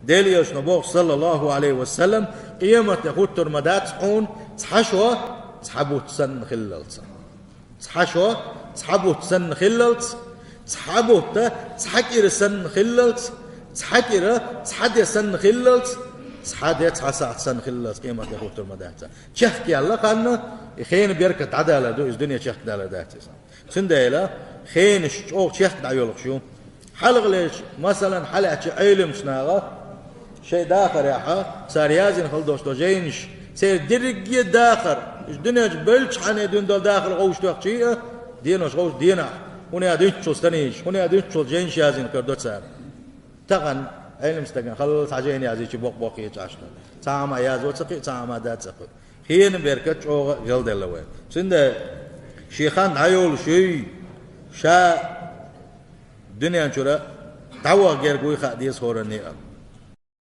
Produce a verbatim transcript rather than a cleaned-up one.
Делан Элчано боху, саллаллаху Ӏалайхи ва саллам, къематде хӀуттур ма дац хьуна цхьа шо цхьа бутт санна хиллалца. Цхьа шо цхьа бутт санна хиллалца, цхьа бутт цхьа кӀира санна хиллалца, цхьа кӀира цхьа де санна хиллалца, цхьа де цхьа сахьт санна хиллалца къематде хӀуттур ма дац. Чехка яьлла хан, и хенан беркат дӀадалар ду, иза дуьне чехка далар дац иза. Цундела хенаш чӀогӀа чехка дӀайолуш ю. Хьалхалерча, масалан, хьалаьцча Ӏелимчу наха шайн дахарехь, цара яздина хила долуш долу жайнаш, церан дерриге а дахар, уьш дуьнен чу бевллачхьана дуьйна долу дахар гӀовттоьхчий а, денош гӀовтта денахь, хӀунда аьлча дуьнчул станийча, хӀунда аьлча дуьнчул жайнаш яздина карадо цара. Тахана Ӏелим стагана хала цхьа жайна язйича боккха-боккха хеташ ду. Цхьа хӀума язйо ца кхин, цхьа хӀума дац ца кхин. Хенан беркат чӀогӀа а гӀелделла вай. Цундела шен хан дӀайолуш юй, ша дуьнен чуьра дӀаваха герга вуй хаа деза хӀоранна а.